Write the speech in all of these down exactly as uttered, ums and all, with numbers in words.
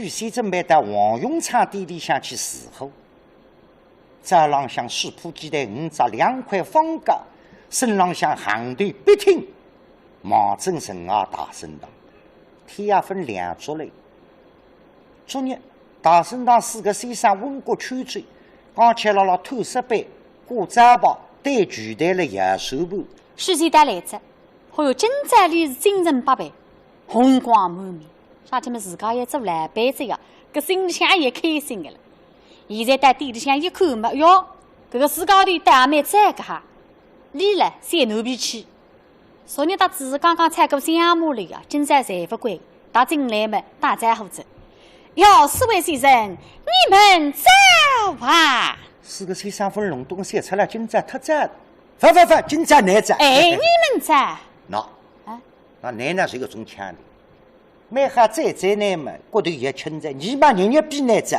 许仙准备到王永昌店里向去伺候。早浪向水铺几台五只两块方格，身浪向行头笔挺，望准城外大生堂。天也朆亮出来，昨日大生堂四个先生问过秋秋，刚才辣辣探石板、挂招牌、对球台了摇手盘。许仙到来哉，哦哟，今朝里是精神百倍，红光满面。啥体么自家也做老板哉呀，搿心里向也开心个了。现在到店里向一看嘛，哟，搿个世界里倒也蛮赞个哈，俚了，小奴婢气。 昨日搭子刚刚吵过相骂了呀，今朝侪勿管，踏进来么打招呼哉。哟，四位先生，你们早啊！四个先生朆弄懂，笑出来今朝忒早了。勿勿勿，今朝倷早。哎，你们早。喏，啊？倷呢是一种腔调。蛮好，再再难么，骨头也轻哉，你嘛日日比倷早。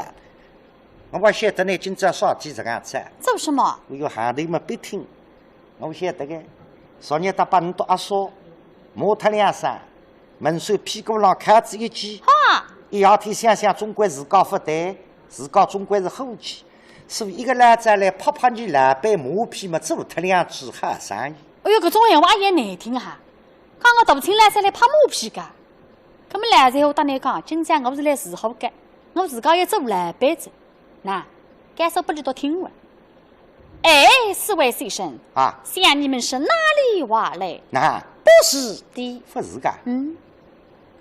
我勿晓得倷今朝啥体实梗早。做什么？我有行头么别听。 我晓得个，昨日搭拨倷笃阿嫂骂脱两声，门闩屁股浪敲仔一记。哈！一夜天想想总归自家勿对，自家总归是伙计，所以一个老早来拍拍伲老板马屁么，做脱两记好生意。哎哟，搿种闲话也难听哈！刚刚大清老早来拍马屁个，搿么老实闲话搭倷讲，今朝我是来伺候个，我自家也做老板哉。 喏，该说拨俚笃听哇。哎，四位先生，啊。想你们是哪里话来？喏。不是的。勿是个。嗯。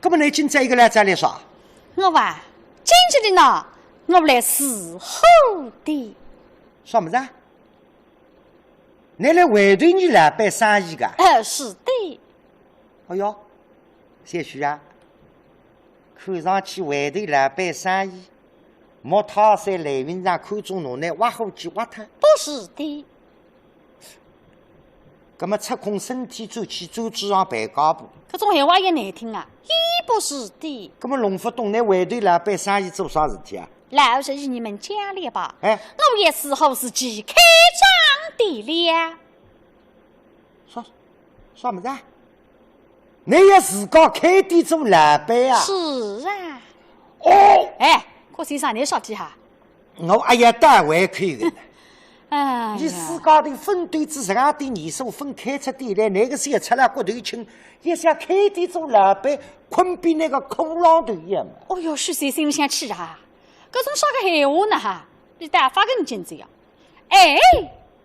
搿么倷今朝一个来哉来啥？我哇，今朝里呢，我来伺候的。啥物事啊？倷来会头伲老板生意个？呃，是的。哎哟，小许啊， 看上去会头老板生意，莫太岁来命上看中倷来挖伙计挖脱。不是的。搿么抽空身体转去转转上陪嫁婆。搿种闲话也难听啊，也不是的。搿么弄勿懂倷会头老板生意做啥事体啊？老实与你们讲了吧，哎。我也是好事去开张的了。啥，啥物事啊？ 倷也自家开店做老板啊？是啊。哦。哎，郭先生，倷说起哈。我阿要倒胃口个呢。哎呀。伲自家个分担仔实梗点年数分开出店来，倷个小赤佬骨头轻，也想开店做老板，困比倷个骷髅头一样嘛。哦哟，许仙心里想气啊，搿种啥个闲话呢哈？俚倒发个劲哉呀。 哎，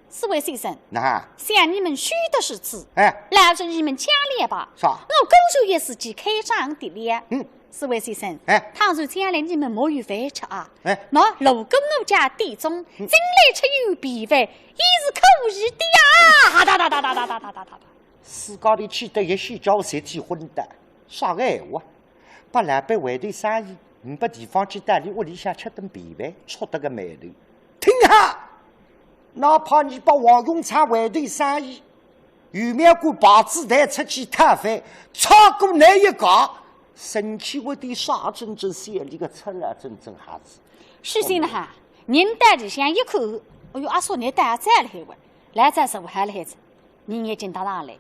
四位先生，喏。想你们虚的是词，哎。老实与你们讲了吧，啥？我果然也是去开张的了。嗯。四位先生，哎。倘若将来你们没有饭吃啊，哎。喏，路过我家店中，嗯。进来吃碗便饭，也是可以的呀。哒哒哒哒哒哒哒哒哒哒。自家个气得一歇觉，身体昏倒，啥个闲话？ 拨老板会头生意，呒拨地方去，到俚屋里向吃顿便饭，触得个霉头。听好，哪怕伲拨王永昌会头生意，有没有个牌子抬出去讨饭，超过倷一家，生气会得啥真正是俚个出来真正还是。许仙呢哈，人到里向一看，哎哟，阿叔倷倒早了海哇，来哉，师傅还来哉。 人已经踏上来。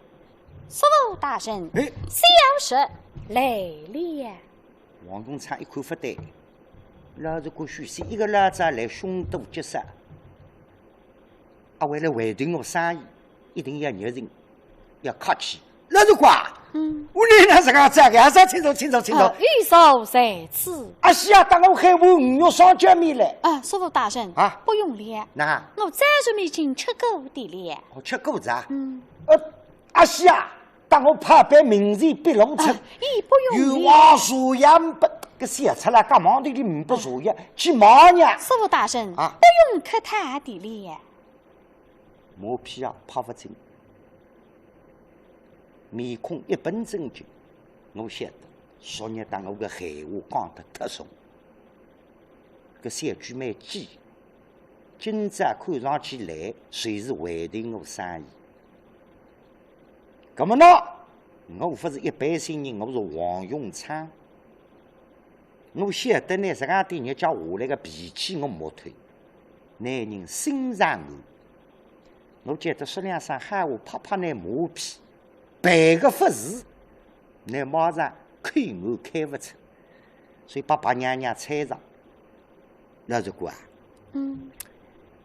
师傅大人，哎。小侄来了。王永昌一看勿对，老实讲许仙一个老早来凶多吉少，阿会来会头我生意，一定要热情，要客气。老实讲，嗯。我哪能实梗讲个，还是请坐，请坐，请坐。哦，有座在此。阿喜啊，搭我喊碗鱼肉双浇面来。啊，师傅大人，啊？不用了。喏。我早上已经吃过的了。 哦，吃过哉啊？嗯。呃，阿喜啊，搭我泡杯明前碧螺春。啊，也不用了。有碗茶也呒拨，搿小赤佬，干嘛的你呒拨茶呀？去忙呀。师傅大人，啊？不用客套的了。马屁啊，拍勿进。面孔一本正经，我晓得，昨日搭我个闲话讲得忒重。搿小鬼蛮机，今朝看上去来，就是为定我生意。 葛末呢，我勿是一般性人，我是王永昌。我晓得呢，实梗点日脚下来个脾气我磨脱，拿人心上我。我觉得说两声闲话，拍拍呢马屁，赔个勿是，呢马上口岸开勿出。所以拨白娘娘猜着。老实讲啊，嗯。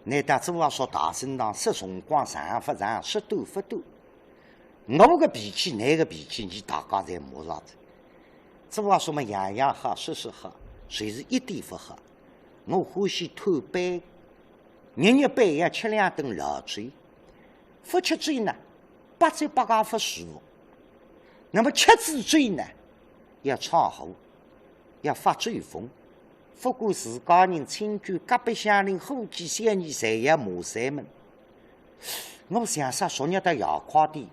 倷搭祝阿叔大生堂说辰光长勿长，说短勿短。我个脾气，倷个脾气，伲大家侪摸着哉。祝阿叔嘛，样样好，说说好，就是一点勿好。我欢喜贪杯，日日半夜吃两顿老酒，勿吃酒呢， 八十八家勿舒服。那么吃仔酒呢，要闯祸，要发酒疯，勿管自家人、亲眷、隔壁乡邻、伙计、小人，侪要骂山门。我想啥，昨日到夜快点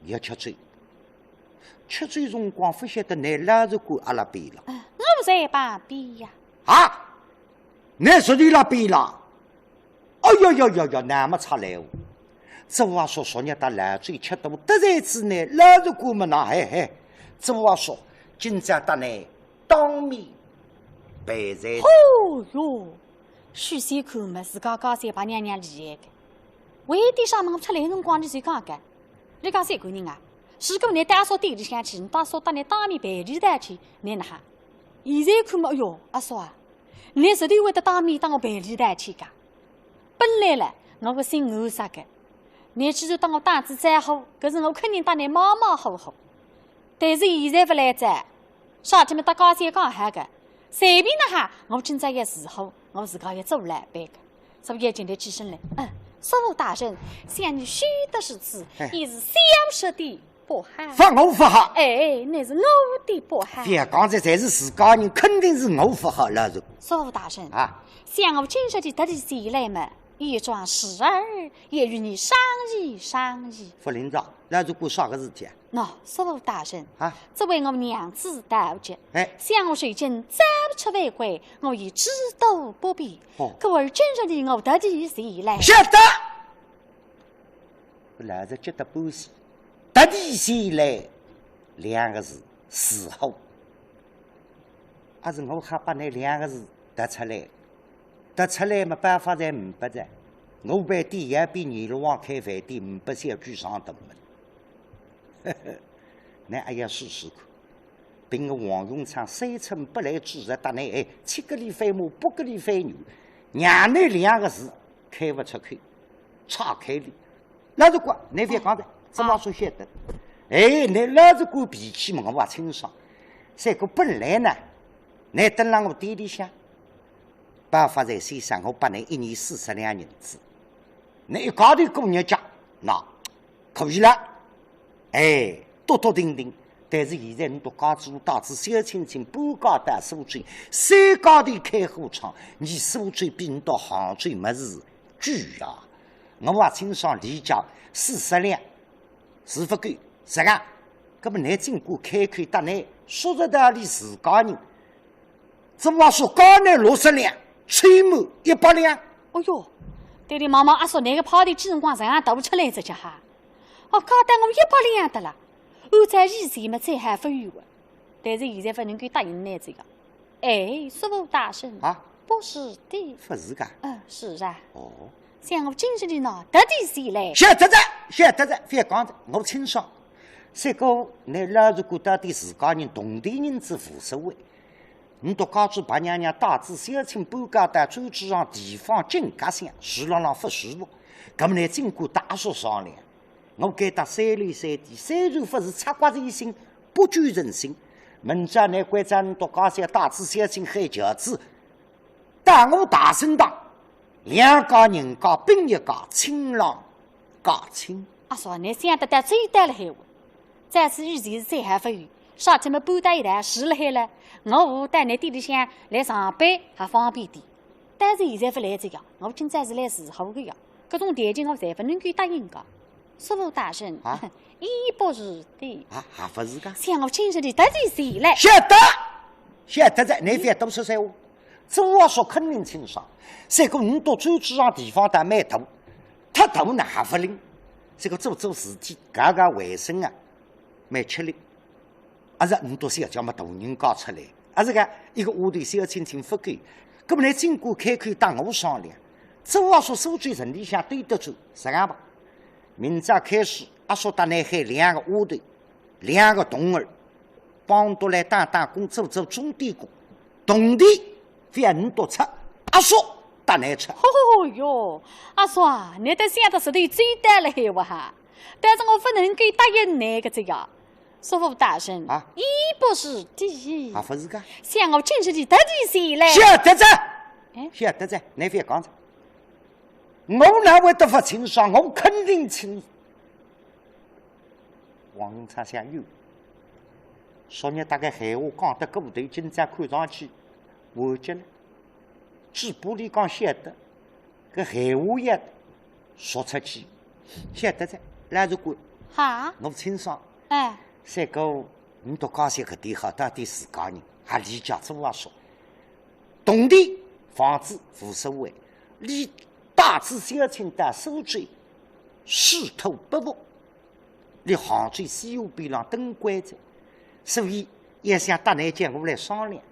也吃酒，吃酒辰光勿晓得拿老实管阿拉边了。哎，我勿在旁边呀。啊？倷说倷拉边了？ 哎哟哟哟哟，那么出来哦。祝阿叔昨日搭老酒吃多，得罪仔倷，老实管么喏，嘿嘿。祝阿叔今朝搭倷当面赔罪。哦哟，许仙看么自家家三白娘娘厉害个，为点啥么我出来辰光倷就讲个，倷讲三个人啊，如果倷到阿叔店里向去，倷搭阿叔搭倷当面赔礼道歉，倷哪哈？现在看么，哎哟，阿叔啊，倷实在会得当面搭我赔礼道歉个。 本来了，我个心暗杀个，倷既然搭我打仔招呼，搿是我肯定搭倷马马虎虎。但是现在勿来哉，啥体么搭家三讲好个，随便哪哈，我今朝要伺候，我自家要做老板个。所以今朝起身来，嗯，叔父大人，想你休得如此，哎。也是小侄的 不好。勿我勿好。哎，那是我的不好。覅讲哉，侪是自家人，肯定是我勿好，老实讲。叔父大人，啊。想我今日的特地前来嘛，有桩事儿，也与你商议商议。勿灵哉，老实讲啥个事体啊？喏，叔父大人，啊。这位我娘子道姐，哎。想我如今早出晚归，我已知道不便。哦。故而今日里我特地前来。晓得。 老实急得半死，特地前来两个字，伺候。阿是我还拨倷两个字读出来，读出来嘛，办法侪呒不哉。我办店也比阎罗王开饭店呒不小鬼上头门。倷阿要试试看。 凭我王永昌三寸不烂之舌搭倷，哎，七个里翻马，八个里翻牛，让倷两个字开勿出口，岔开哩。老实讲，倷覅讲哉，祝阿叔晓得。哎，倷老实讲脾气嘛，我也清爽。搿个本来呢，倷蹲辣我店里向，包发财先生，我拨倷一年四十两银子，倷一家头过日脚，喏，可以了。 哎，笃笃定定。但是现在倷笃家主带仔小青青搬家到苏州，三家头开货场，伲苏州比倷笃杭州物事贵啊。我也清爽理解，四十两是勿够，是啊。搿么倷尽管开口搭倷叔侄道理自家人， 祝阿叔加倷六十两，凑满一百两。哦哟，对哩，望望阿叔倷个派头几辰光实梗大出来哉家哈？哦，加得我一百两得了，按照以前么再好勿有个，但是现在勿能够答应倷哉个。哎，叔父大人，啊？不是的。勿是个？嗯，是啊。哦。想我今日里呢，特地前来。晓得哉，晓得哉，覅讲哉，我清爽。搿个倷老实讲到底自家人铜钿银子无所谓。 倷笃家主白娘娘带仔小青搬家到专诸巷地方近隔乡，住勒浪勿舒服。搿么倷尽管搭阿叔商量，我该搭三楼三弟，虽然勿是拆骨成亲，不拘人心。明朝倷关照倷笃家小带仔小青喊轿子，到我大生堂，两家人家并一家，亲郎 家亲。阿叔，倷想得倒周到了海话。早知以前是再好勿有，啥体么搬到一道住了海了，我带倷店里向来上班还方便点。但是现在勿来哉呀，我今朝是来伺候个呀，搿种条件我侪勿能够答应个。叔父大人，啊？也不是的。啊，还勿是个？想我今日里特地前来。晓得，晓得哉，倷覅多说闲话。祝阿叔肯定清爽，搿个倷笃专诸巷地方倒蛮大， 太大呢还勿灵。搿个做做事体，搞搞卫生啊，蛮吃力。阿是倷笃小姐么大人家出来，阿是个一个丫头小青青勿够，搿么倷尽管开口搭我商量，祝阿叔苏州城里向兜得转，实梗吧？明朝开始，阿叔搭倷喊两个丫头，两个童儿，帮倷笃来打打工，做做钟点工。铜钿覅倷笃出，阿叔搭倷出。哦哟，阿叔啊，倷倒想得实头周到了海哇哈，但是我勿能够答应倷个哉呀。叔父大人，啊？义不如弟。啊，勿是个。想我今日里特地前来。晓得哉，哎？晓得哉，倷覅讲哉。我哪会得勿清爽？我肯定清爽。王永昌想，哟，昨日搭个闲话讲得过头，今朝看上去完结了。嘴巴里讲晓得，搿闲话也说出去，晓得哉，老实讲。哈？我清爽。哎。三哥，倷笃家小搿点好，到底自家人，还理解做阿叔。铜钿、房子无所谓，俚带仔小青到苏州，仕途不保，俚杭州西湖边浪登关哉，所以也想搭倷叫我来商量。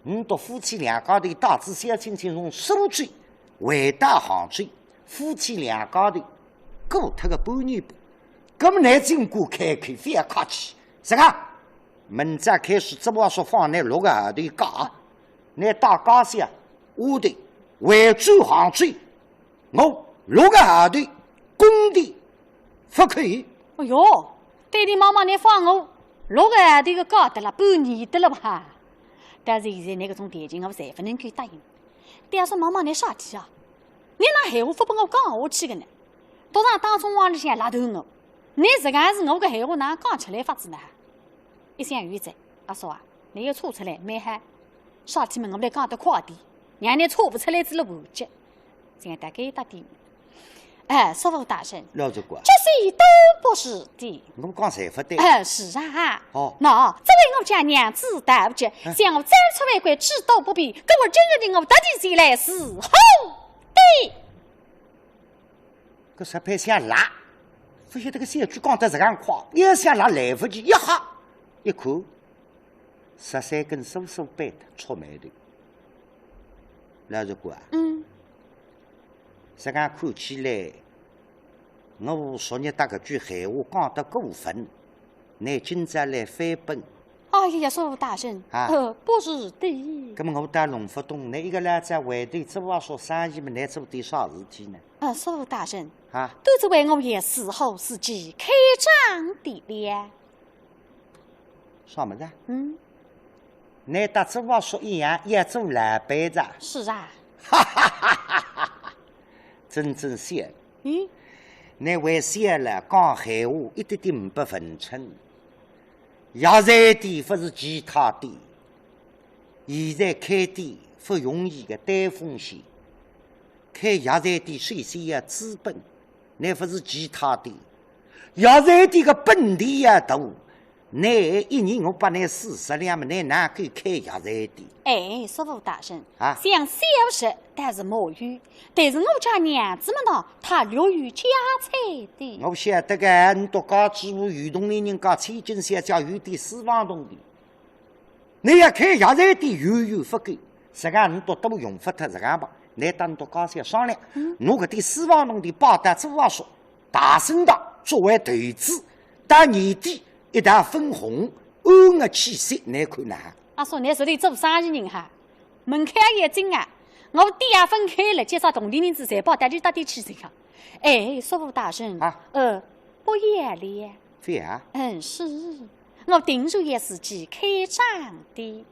倷笃夫妻两家头带仔小青青从苏州回到杭州，夫妻两家头过脱个半年吧。葛么倷尽管开口，覅客气，是吧？明朝开始，只不过说放倷六个号头假，倷带家小丫头回转杭州， 我六个号头工钿勿扣。哎哟，爹爹妈妈，倷放我六个号头个假得了，半年得了吧？但是现在倷搿种条件我侪勿能够答应。但是妈妈，倷啥体啊？倷哪闲话勿拨我讲下去个呢？独上当中往里向拉断我，倷实梗是我个闲话哪讲出来法子呢？一想有哉，阿叔啊，倷要插出来蛮好，啥体么我来讲得快点，让倷插勿出来仔了完结。 这样大概搭点。哎，叔父大人，老实讲，这些都不是的。我讲侪勿对。哎，是啊。哦。喏，这位我家娘子道歉，哎。想我早出为官，知道不便，故我今日的我特地前来侍候的。搿啥配想拉，勿晓得搿三句讲得实梗快，要想拉来勿及，一吓，一看，十三根手手扳得触霉头。 老实讲啊，嗯。实梗看起来，我昨日搭搿句闲话讲得过分，倷今朝来翻本。哎呀，叔父大人，啊。呃，不是的。葛么我倒弄勿懂，倷一个老早回头做阿叔生意么，倷做点啥事体呢？呃，叔父大人，啊。都是为我也伺候自己开张的了。 啥物事啊？嗯。倷搭做阿叔一样，也做老板哉？是啊。哈哈哈哈哈！真正笑。嗯？倷为笑了，讲闲话一点点呒不分寸。药材店勿是其他店，现在开店勿容易个，担风险。开药材店首先要资本， 倷勿是其他店，药材店个本钿也大，倷一年我拨倷四十两么，倷哪够开药材店？哎，叔父大人，啊？想小侄倒是没有，但是我家娘子么呢，她略有家财的。我晓得个，倷笃家主婆有铜钿人家千金小姐有点私房铜钿。 倷要开药材店远远勿够，实梗倷笃都用勿脱，实梗吧，倷搭倷笃家小商量，嗯。拿搿点私房铜钿摆到做阿叔大生堂作为投资，到年底一道分红，安个气息，倷看哪？阿叔，倷实头做生意人哈，门槛也精啊！我店也分开了，介绍铜钿银子侪摆到里搭点去哉呀。哎，叔父大人，啊？呃，不要了。 覅啊？嗯，是。我定然也是去开张的。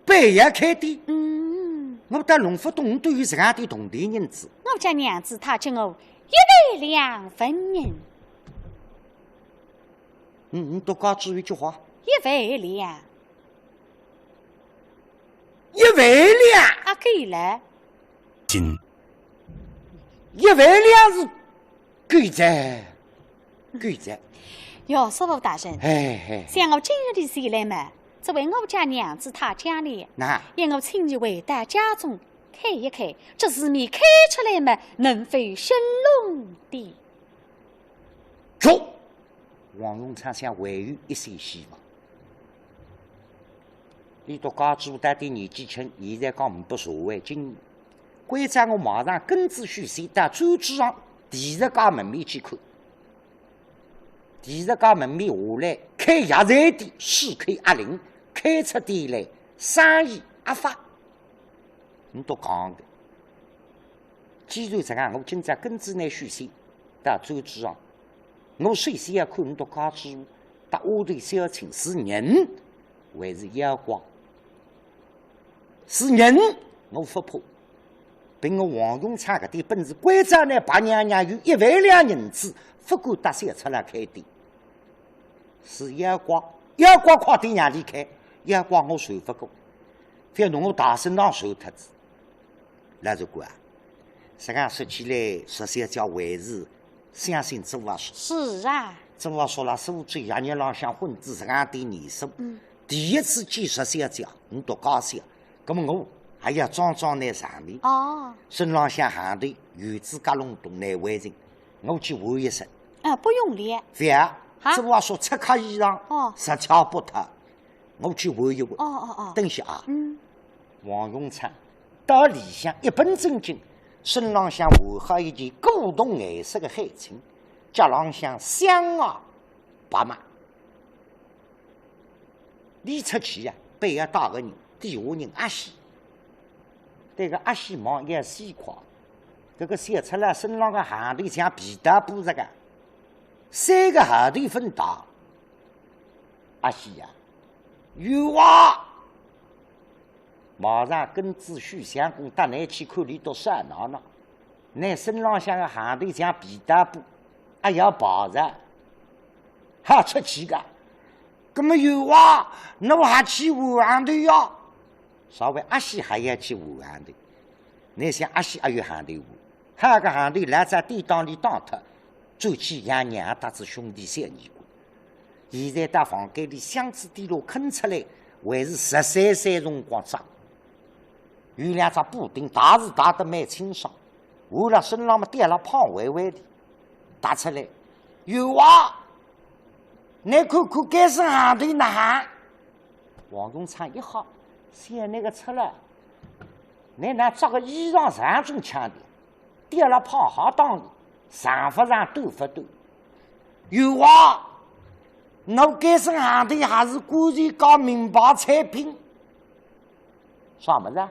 板要开店？嗯。我倒弄勿懂，倷笃有实梗点铜钿银子？我家娘子她给我一万两纹银。嗯，倷笃家主婆一句话？一万两。一万两？啊，够了。金。一万两是够哉。 够哉。哟，叔父大人，哎，哎。想我今日的前来嘛，只为我家娘子她讲了，哪？要我请你回到家中开一开，这市面开出来嘛，能否兴隆的？着，王永昌想还有一线希望。 俚笃家主婆到底年纪轻，现在讲呒不社会经验。关照我马上跟仔许仙到专诸巷第十家门面去看。第十家门面下来，开药材店，四口鸭零，开出店来，生意阿发，倷笃讲个。既然实梗，我今朝跟仔倷许仙到专诸巷，我首先要看倷笃家主搭丫头小青是人还是妖怪。是人，我勿怕，凭我王永昌搿点本事，关照倷白娘娘有一万两银子，勿敢搭小赤佬开店。 是妖怪，妖怪快点让俚开，妖怪我受勿过，覅弄我大身浪受脱仔。老实讲啊，实梗说起来，石小姐还是相信祝华叔。是啊。祝华叔辣苏州药业浪向混仔实梗点年数，嗯。第一次见石小姐，倷笃介绍，葛末我还要装装倷场面。哦。身浪向行头有仔格隆咚难为情，我去换一身。 啊，不用了。覅啊，啊？祝华叔赤脚衣裳，哦。实穿勿脱，我去换一换。哦，哦，哦。等歇啊。嗯。王永昌到里向一本正经，身浪向换好一件古铜颜色个海青，脚浪向象牙白袜。俚出去呀，背后带个人，底下人阿喜。对个阿喜望一眼死快，搿个小赤佬身浪个行头像皮带布实梗， 三个号头勿到，阿喜呀，有话，马上跟仔许相公搭倷去看俚笃少奶奶。倷身浪向个行头像皮带布，还要跑哉，好出去个。葛末有话，倷还去换行头呀？啥会阿喜还要去换行头？倷想阿喜阿有行头换？ 好个行头，老早典当里当脱，转去养娘搭仔兄弟小二个。现在到房间里箱子底落囥出来，还是十三岁辰光着。有两只布丁，汏是汏得蛮清爽，换了身浪么，吊了胖歪歪里，搭出来。有话，倷看看该身行头哪哼？ 王永昌一吓，想倷个赤佬，倷哪着个衣裳像种腔调，吊了胖好当里，长勿长，短勿短。有话，倷该身行头还是官船搞名牌产品，啥物事啊？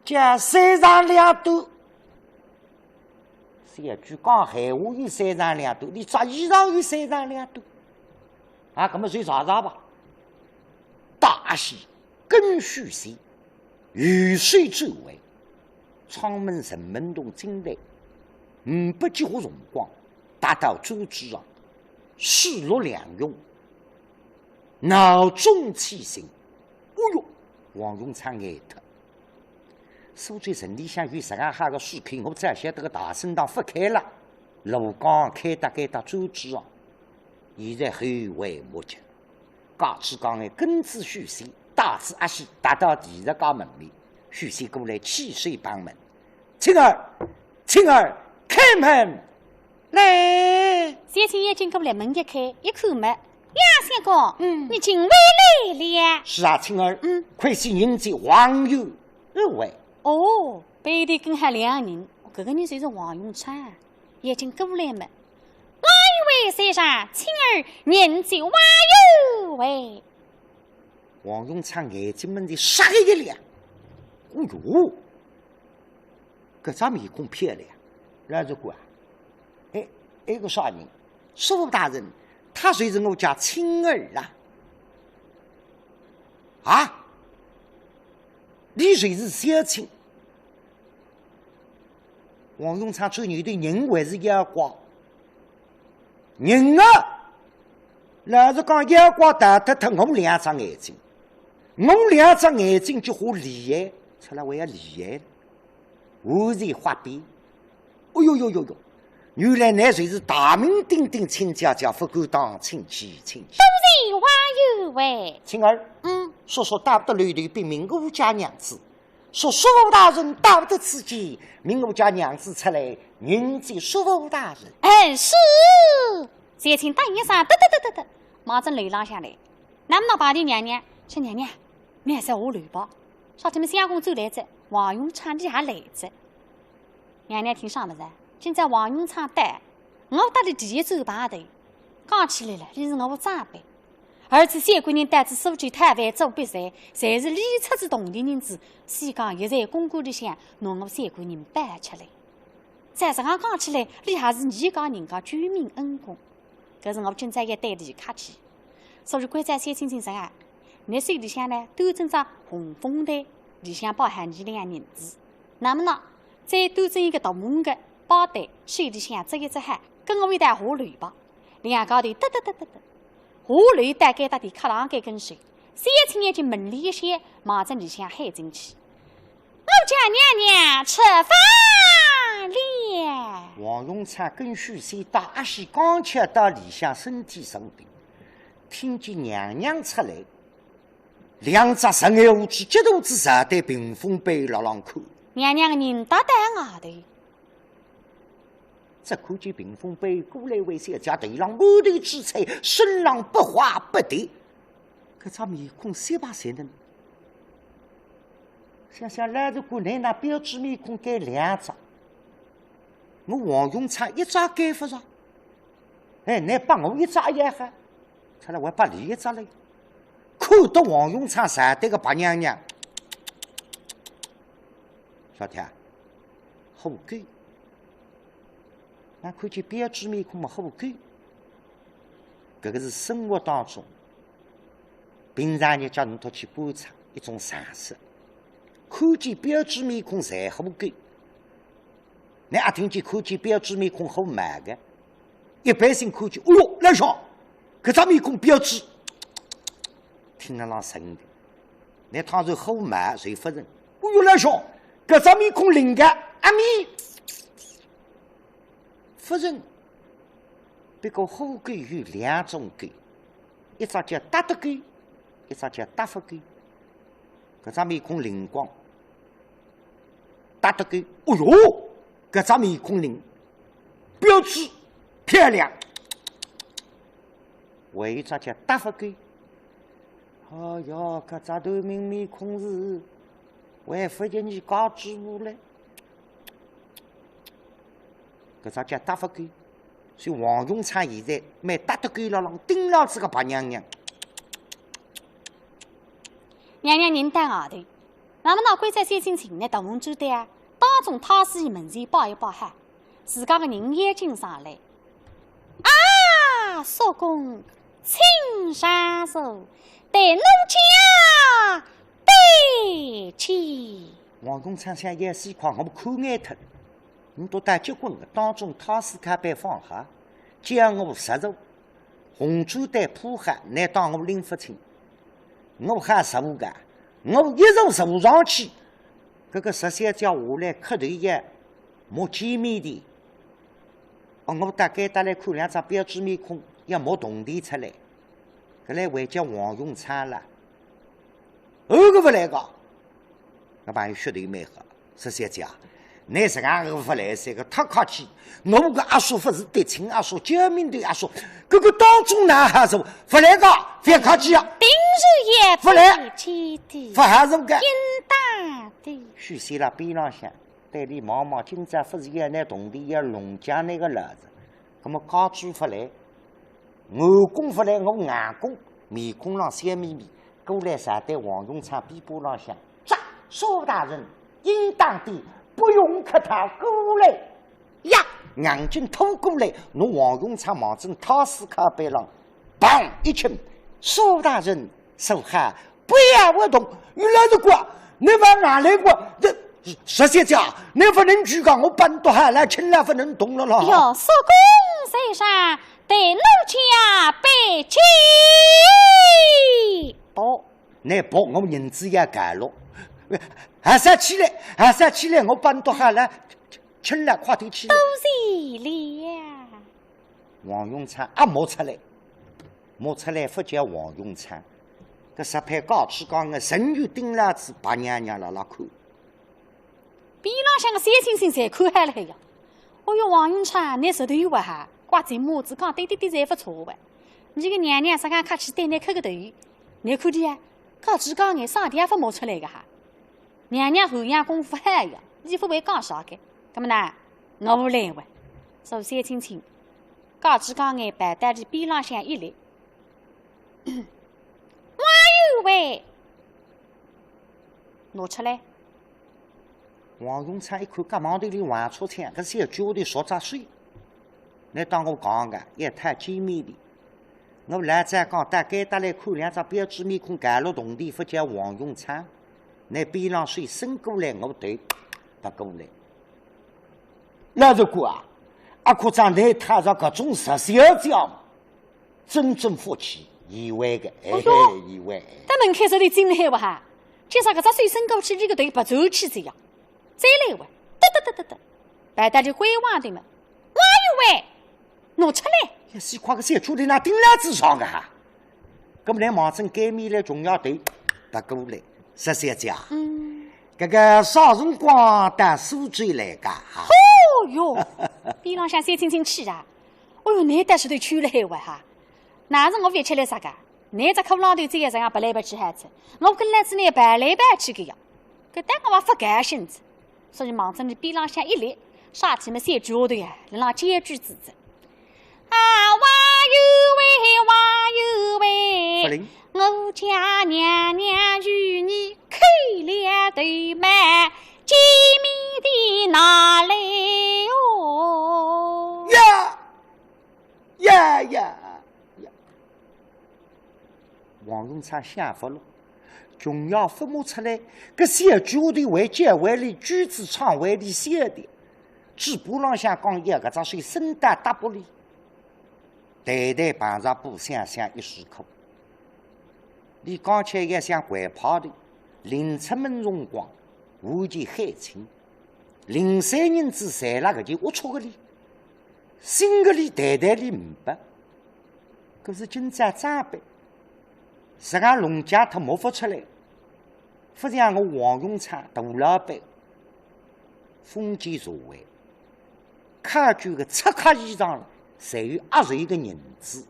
叫三长两短。小鬼讲闲话有三长两短，俚着衣裳有三长两短。啊，葛末随查查吧。搭阿喜跟许仙，由首转尾，阊门城门洞进来，呒不几化辰光，踏到专诸巷，势如两用，闹中取静。哎哟，王永昌呆脱。 苏州城里向有实梗好个水口，我只要晓得个大生堂勿开了，路刚开搭该搭专诸巷，现在后悔莫及。告诉讲哎，跟仔许仙，带仔阿喜，踏到第十家门面，许仙过来起手碰门：“青儿，青儿，开门！”来。小青眼睛过来，门一开，一看么，呀，相公，嗯。你竟回来了。是啊，青儿，嗯。快些迎接王爷。二位。哦，背后跟仔两个人，搿个人就是王永昌，眼睛过来么，哪一位先生，青儿迎接王爷喂。王永昌眼睛门前霎一亮，哦哟， 搿张面孔漂亮，老实讲啊，哎，哎，个啥人？叔父大人，他就是我家青儿啦。啊？你就是小青？王永昌转念头，人还是妖怪？ 人啊，老实讲，妖怪逃脱脱我两只眼睛，我两只眼睛就好厉害，赤佬还要厉害，完全豁边。哎哟哟哟哟，原来倷就是大名鼎鼎亲家家，勿敢当，请起，请起。多谢王爷喂。青儿，嗯。叔叔到得楼头禀明我家娘子， 说叔父大人到得此间，命我家娘子出来迎接叔父大人。哎，是。小青答应一声，得得得得得，马上楼浪向来。那么拿拜见娘娘，说：“娘娘，你还是下楼吧。”说：“这么相公走来哉，王永昌你还来哉。”娘娘听啥么事？今朝王永昌到，我搭俚第一走排队，讲起来了，俚是我长辈。而且小官人到仔苏州讨饭做笔钱，侪是俚出仔铜钿银子，西江一站公馆里向拿我小官人摆出来。再实梗讲起来，俚还是倪家人家救命恩公。搿是我今朝要对俚客气。所以关照小青青实梗，拿手里向呢，端正只洪峰台，里向包含倪两银子。那么呢，再端正一个大木个包袋，手里向执一只海，跟我一道下楼吧。两家头哒哒哒哒哒，下楼到该搭的客堂间跟首，小青青门帘一掀，望仔里向喊进去。 我家娘娘出发了。王永昌跟首先到阿喜刚巧到里向身体生病，听见娘娘出来，两只人眼下去，急肚子朝对屏风背浪浪看。娘娘人踏到外头，只看见屏风背过来位小姐头浪满头珠翠，身浪不花不蝶，搿张面孔雪白雪嫩。 想想老实讲，拿标致面孔改两张，我王永昌一张改勿着。哎，拿拨我一张也好，出来我拨俚一张嘞。看得王永昌上对个白娘娘，晓得啊？好狗。那看见标致面孔嘛好狗。搿个是生活当中 平常日脚侬脱去观察一种常识，看见标致面孔侪好狗。侬阿听见看见标致面孔好骂个？一般性看见，哦哟，老兄，搿只面孔标致，听了浪神的。侬倘若好骂，侪勿认。哦哟，老兄，搿只面孔灵个，阿咪，勿认。不过好狗有两种狗， 一只叫搭得狗，一只叫搭勿狗。搿只面孔灵光，搭得狗，哦哟，搿只面孔灵，标致，漂亮。还有一只叫搭勿狗，哎哟，搿只断命面孔是，还勿及伲家主婆嘞。 搿只叫搭勿狗。所以王永昌现在蛮搭得狗牢浪盯牢仔个白娘娘。娘娘人到外头，那么拿关照小青青拿大门闩对啊，当中太师爷门前摆一摆好，自家个人要紧上来。啊，叔公，请上座，待奴家拜见。王永昌想要死快，我看眼脱。 侬笃搭结棍个，当中太师靠背放下，叫我入座，红毡单铺好，拿当我拎勿清。我好坐个，我一坐坐上去，搿个石小姐下来磕头也莫见面的。哦，我搭该搭来看两张标致面孔，也莫铜钿出来。搿来还叫王永昌了。哦，搿勿来个，搿朋友说得蛮好。 石小姐啊，侬实梗个勿来三个太客气，我个阿叔勿是嫡亲阿叔，救命个阿叔，搿个当中哪哈是勿来个，勿客气啊。定是也勿来，不客气的，勿还是个。应当的。许仙辣边浪向，对伊望望，今朝勿是要拿铜钿要弄僵那个老子，葛么家主勿来， 外公勿来，我外公面孔浪笑眯眯，过来坐对王永昌边巴浪向。这，苏大人，应当的，不用客套，过来。呀，硬劲拖过来，拿王永昌望准太师靠背浪，砰一亲。苏大人，坐好，不要活动，有老实讲，侬勿硬来过，这，石小姐啊，侬勿能举个，我搬到海来，轻了勿能动了咯。哟，叔公在上， 对奴家拜见。啵，侬啵，我银子也干了。还是起来，还是起来，我搬到海来，轻了，快点起来。多谢了。王永昌啊，摸出来，摸出来勿叫王永昌，搿石板架起讲个，仍旧盯牢仔白娘娘辣辣看。 边浪向个小青青侪看好了呀。哦哟，王永昌，侬实头有啊哈，刮子帽子讲对对对，侪勿错哇。侬个娘娘啥个客气对侬磕个头，侬看的呀，家主婆眼啥地方勿冒出来个哈。娘娘涵养功夫好呀，伊勿会讲啥个。葛么呢，我勿来哇。所以小青青，家主婆眼跑到伊边浪向一立，喂，拿出来。王永昌一看，搿忙头里横出枪，搿小鬼头说啥水？倷当我讲个，一太见面礼。我老早讲到该搭来看两只标致面孔，搿老铜钿勿叫王永昌，倷边浪手伸过来，我头拔过来。老实讲啊，阿科长倷踏上搿种实小脚， 真正福气，意外个，哎，哦哟，意外。搿门槛实在进来哇哈，介啥搿只手伸过去，伊个头拔转去仔呀，再来哇，哒哒哒哒哒，白搭里灰汪的嘛，哇哟喂，拿出来。呀，死快个小鬼头哪顶辣子上个哈？搿么来望准该面来，穷丫头，拔过来，说小姐啊，嗯。搿个啥辰光到苏州来个哈？哦哟，边浪向小青青气啊， 哦哟，倷倒是对去了海外哈，哪是我勿吃了啥个？倷只骷髅头子也这样白来白去好哉，我跟来子呢白来白去个呀，搿搭我也勿高兴哉。所以望准伊边浪向一立，啥体么小鬼头呀，辣浪叫鬼子哉。啊，哇哟喂，哇哟喂，勿灵。我家娘娘与你磕了头嘛，见面的哪来哦？呀！ 呀呀呀！王永昌想勿落，穷丫头勿出来，搿小鬼头会叫会俚鬼子唱会俚笑的，嘴巴浪向讲要搿只手伸到搭拨俚，袋袋碰着布想想一时苦。伊刚才也想掼派头，临出门辰光，我就喊清，零碎银子侪辣搿间龌龊个里。 心个里袋袋里呒拨，可是今朝长辈，实梗弄僵脱摸勿出来，勿像我王永昌大老板，封建社会，考究个赤脚衣裳，侪有压岁个银子。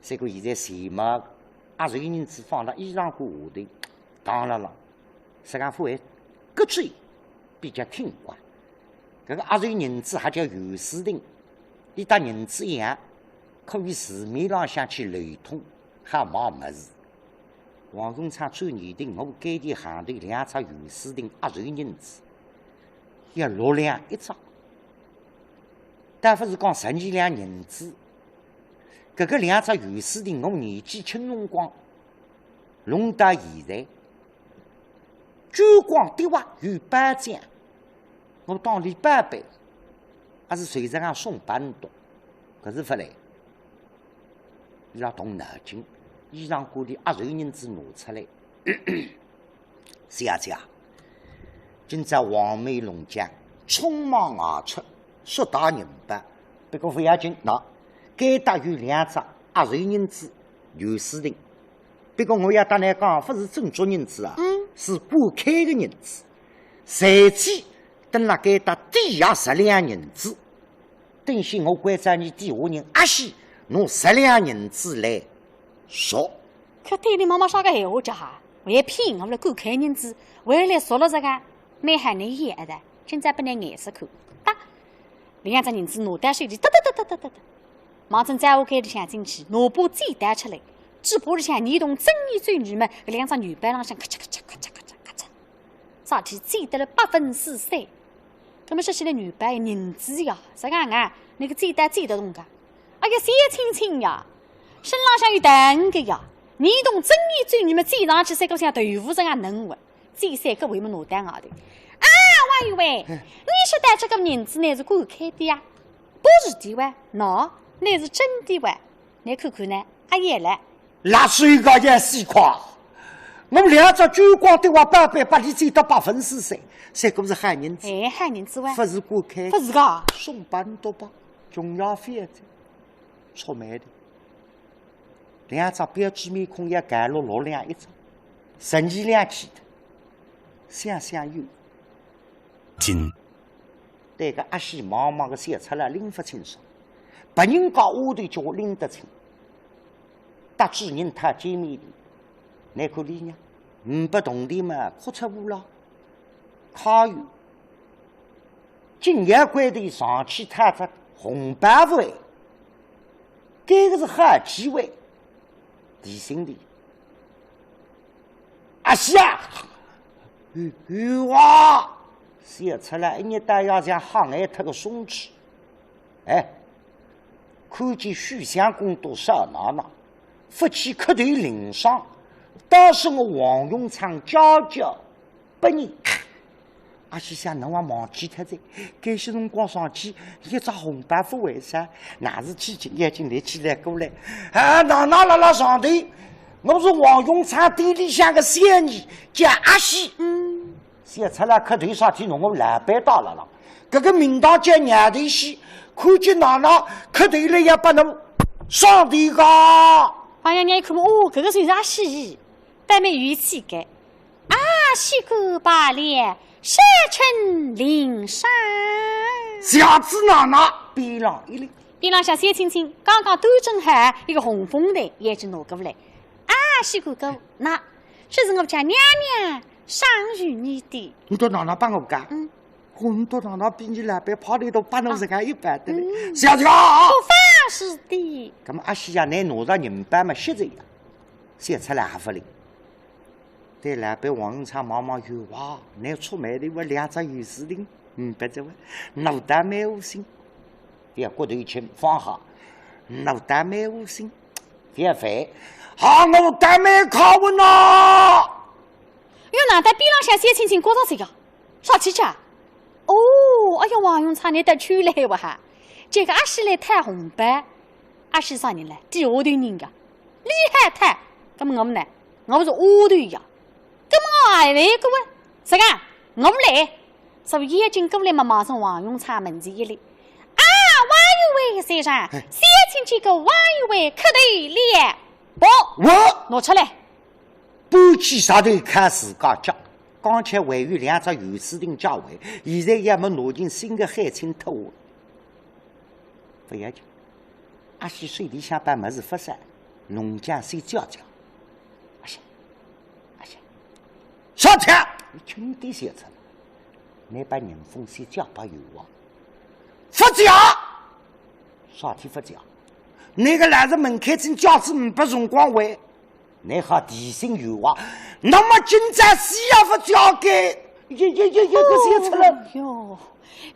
结果现在钱嘛，压岁银子放辣衣裳管下头，当啷啷，实梗勿会，搿嘴比较挺滑。搿个压岁银子还叫圆丝锭，伊搭银子一样，可以市面浪向去流通，好买物事。王永昌转念头，我该点行头两只圆丝锭压岁银子，要六两一只。 倒勿是讲十二两银子，搿个两只圆丝锭，我年纪轻辰光弄到现在，捐光的话有半张，我当俚宝贝，还是随着俺送班多，可是勿来。 伊拉动脑筋，衣裳管里压岁银子拿出来。小姐啊，今朝王梅弄僵，匆忙外出，说大人吧，不过勿要紧，喏，该搭有两只压岁银子，有私定。不过我要搭倷讲，勿是真足银子啊，嗯。是过开个银子。随即等辣该搭抵押十两银子。 等歇我关照伲底下人阿喜拿十两银子来赎。搿对俚妈妈啥个闲话讲哈？还骗我了，过开银子，还来赎了这个，蛮吓人一样的。今朝拨倷颜色看，哒，两只银子拿到手里，哒哒哒哒哒哒哒，望准账户间里向进去，拿把剪刀出来，嘴巴里向念动真言咒语么，搿两只牛背浪向咔嚓咔嚓咔嚓咔嚓咔嚓，啥体剪得了八分四散。 搿么说起来牛背银子呀，啥讲啊，那个剪刀剪得动个？哎呀，小青青呀，身浪向有藤个呀，念动真言咒语么剪上去，像个像豆腐这样嫩滑，剪三个位么拿到外头。啊，王员外，你晓得这个银子乃是过开的呀？不是的哇，喏，乃是真的哇。 倷看看呢，阿也来。拉手个也死快。我两只捐光的话，宝贝拨俚剪得八分四散，这个是好银子。哎，好银子哇。勿是过开。勿是个。送班多吧，穷要饭子，出卖的。两只标致面孔也干了六两一只，十二两去的，想想有。 金。对个，阿喜茫茫个想出来拎勿清爽，别人家丫头叫我拎得清，搭主人讨见面的，倷看俚呢，五百铜钿嘛，哭出乌了。可有，紧要关头上去讨只红包喂，搿个是好机会，提醒俚。阿喜啊，有有啊，笑出来一日到夜像吓呆脱个松鼠。哎，看见许相公笃少奶奶，勿去磕头领赏，倒是我王永昌家教拨你。阿喜想，侬还忘记脱哉，该歇辰光上去一只红包勿还啥，乃是几斤眼睛立起来过来。啊，奶奶辣辣上头，我是王永昌店里向个小二，叫阿喜。嗯。笑出来磕头啥体，侬我老板搭辣辣，搿个名堂叫娘头喜，看见奶奶磕头了要拨侬上头个。哎呀，娘一看嘛，哦，搿个就是阿喜，倒蛮有气概。啊，喜过罢了，少请领赏。谢仔奶奶，边浪一立。边浪向小青青刚刚端正好一个红封袋，也就拿过来。啊，喜过过，那这是我家娘娘赏与你的。侬笃奶奶拨我个？嗯。哦，侬笃奶奶比你老板派头大，拨侬自家一般的嘞。嗯。谢谢啊。不妨事的。葛末阿喜呀，拿拿着银包嘛，歇着呀，笑出来还勿灵。对老板王永昌望望，哇，拿出卖的我两只螺丝钉，嗯，勿错哇，脑袋蛮有心。覅骨头轻放下，脑袋蛮有心，覅烦。好，我倒蛮靠稳呐。 哟，哪搭边浪向小青青觉着这个，啥体啊？哦，哎呀，王永昌，侬倒出来哇哈！这个阿喜来讨红包，阿喜啥人来？底下头人家，厉害讨。葛末我们呢？我勿是下头呀。葛末我还来个哇，啥个？我们来。所以眼睛过来嘛，马上王永昌门前一立。啊，王员外在上，哎。小青青给王员外磕头了。不，我拿出来。 搬起石头敲自家脚，刚才还有两只螺丝钉架位，现在要么拿进新的海青拖。勿要紧，阿喜手里向把物事勿少，弄僵先叫叫。阿喜，阿喜，小强，侬轻点笑出来，拿把银封先交拨员外。勿叫，啥体勿叫？那个来了门开进轿子，没辰光回。 侬好提醒员外，那么今朝死也勿交给，一一一一个写出来。哦哟，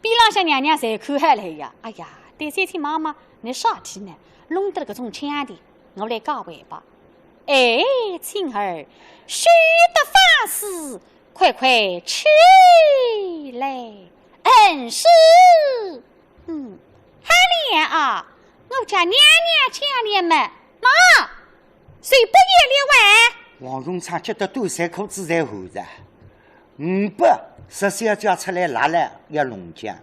边浪向娘娘侪看下来呀，哎呀，对三千妈妈，侬啥体呢？弄得搿种腔调，我来教会吧。哎，青儿，休得放肆，快快起来。嗯，是。 嗯，好了啊，我家娘娘讲了么，喏，谁不也了喂？王永昌急得短衫裤子侪汗着，嗯，不，石小姐出来拉了要弄僵。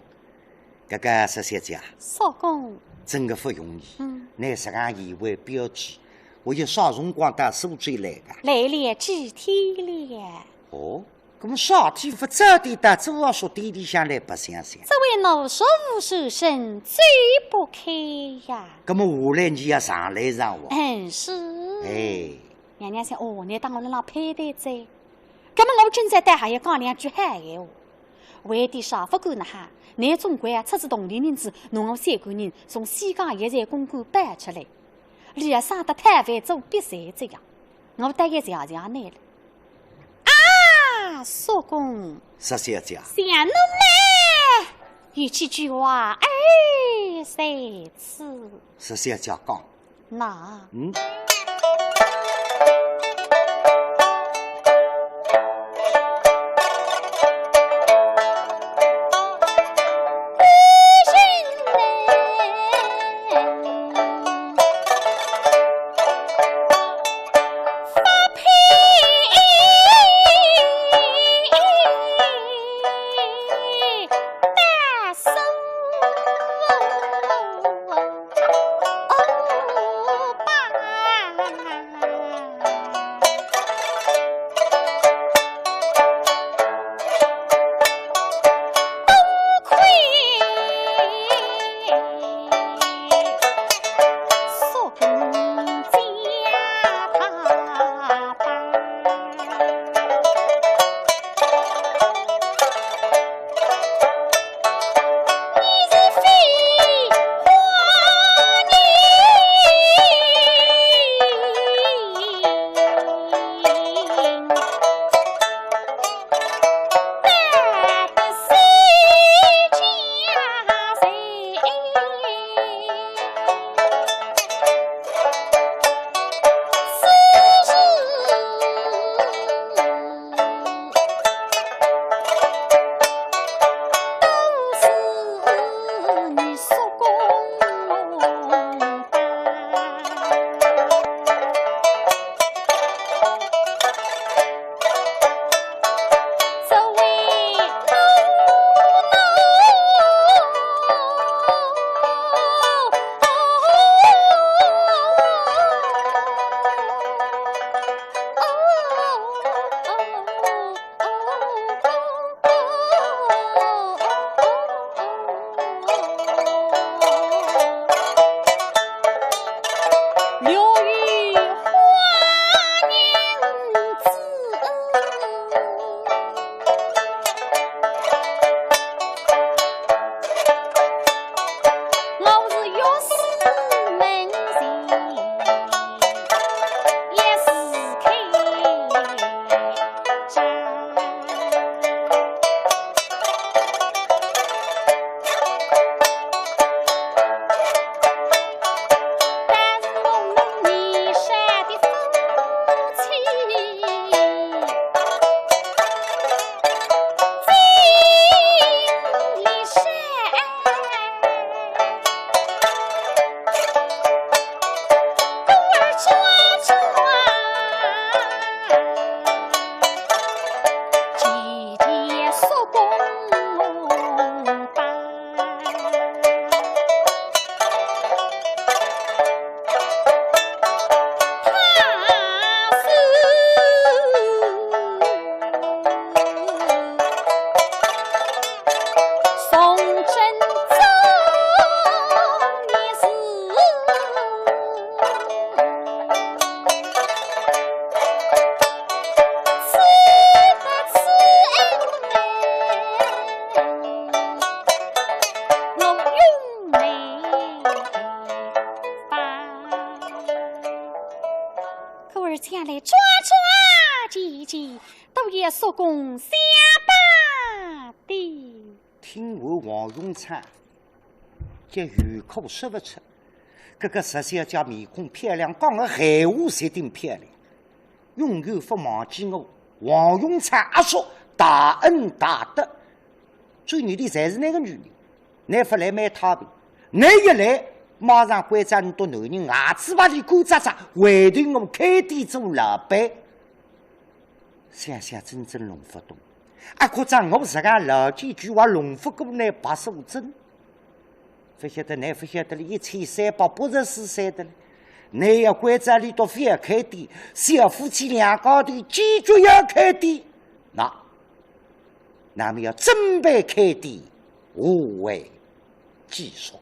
搿个石小姐啊，叔公。真个勿容易，嗯。拿实梗贤惠标记，我有啥辰光到苏州来个？来了几天了。哦， 搿么啥体勿早点到朱老叔店里向来白相相？这位老叔父受伤，走不开呀。搿么下来你要上来上往。嗯，是。哎。娘娘想，哦，侬当我辣浪攀谈哉。搿么我今朝倒还要讲两句闲话。为点啥勿管哪哈，侬总归啊出仔铜钿银子，拿我三个人从西江一带公馆搬出来。 俚也省得讨饭做瘪三只呀，我大概谢谢倷了。啊，叔公。石小姐。想奴么，有几句话，哎，在此。石小姐讲。那。嗯。将来桩桩件件，都要叔公想办的。听完王永昌，搿有苦说勿出。搿个石小姐面孔漂亮，讲个闲话侪顶漂亮，永远勿忘记我王永昌阿叔大恩大德。最严厉侪是那个女人， 倷勿来蛮太平，倷一来，马上关照倷笃男人牙齿拔得干扎扎，回头我开店做老板。想想真正弄勿懂，阿可讲我实梗老几句话弄勿过倷白素贞。勿晓得倷勿晓得了，一千三百八十四岁的了，倷要关照俚笃覅开店，小夫妻两家头坚决要开店，那 那么要准备开店，下回继续。